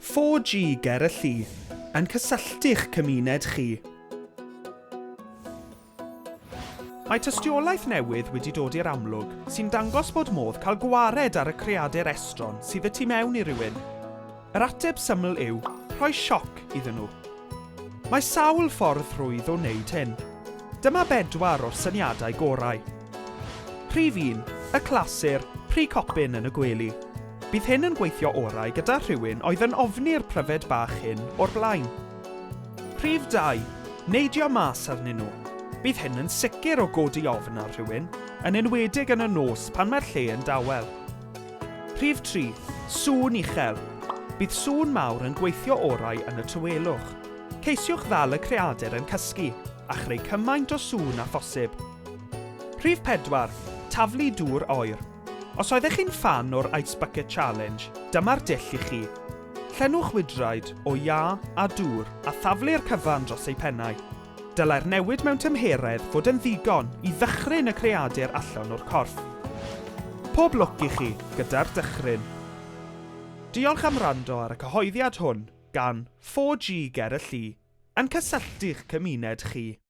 4G ger y llu, yn cysylltu'ch cymuned chi. Mae tystiolaeth newydd wedi dod i'r amlwg sy'n dangos bod modd cael gwared ar y creadur estron sydd y tu mewn i rywun. Yr ateb syml yw rhoi sioc iddyn nhw. Mae sawl ffordd rhwydd o wneud hyn. Dyma bedwar o'r syniadau gorau. Rhif un, y clasur, pry copyn yn y gwely. Bydd hyn yn gweithio orau gyda rhywun oedd yn ofni'r pryfed bach hyn o'r blaen. Rhif 2, neidio mas arnyn nhw. Bydd hyn yn sicr o godi ofn ar rhywun, yn enwedig yn y nos pan mae'r lle yn dawel. Rhif 3, sŵn uchel. Bydd sŵn mawr yn gweithio orau yn y tawelwch. Ceisiwch ddal y creadur yn cysgu, a chreu cymaint o sŵn â phosib. Rhif 4, taflu dŵr oer. Os oeddech chi'n ffan o'r Ice Bucket Challenge, dyma'r dull i chi. Llenwch wydraid o iâ a dŵr a thaflu'r cyfan dros eu pennau. Dylai'r newid mewn tymheredd fod yn ddigon i ddychryn y creadur allan o'r corff. Pob lwc i chi gyda'r dychryn. Diolch am wrando ar y cyhoeddiad hwn gan 4G Ger y Lli, yn cysylltu'ch cymuned chi.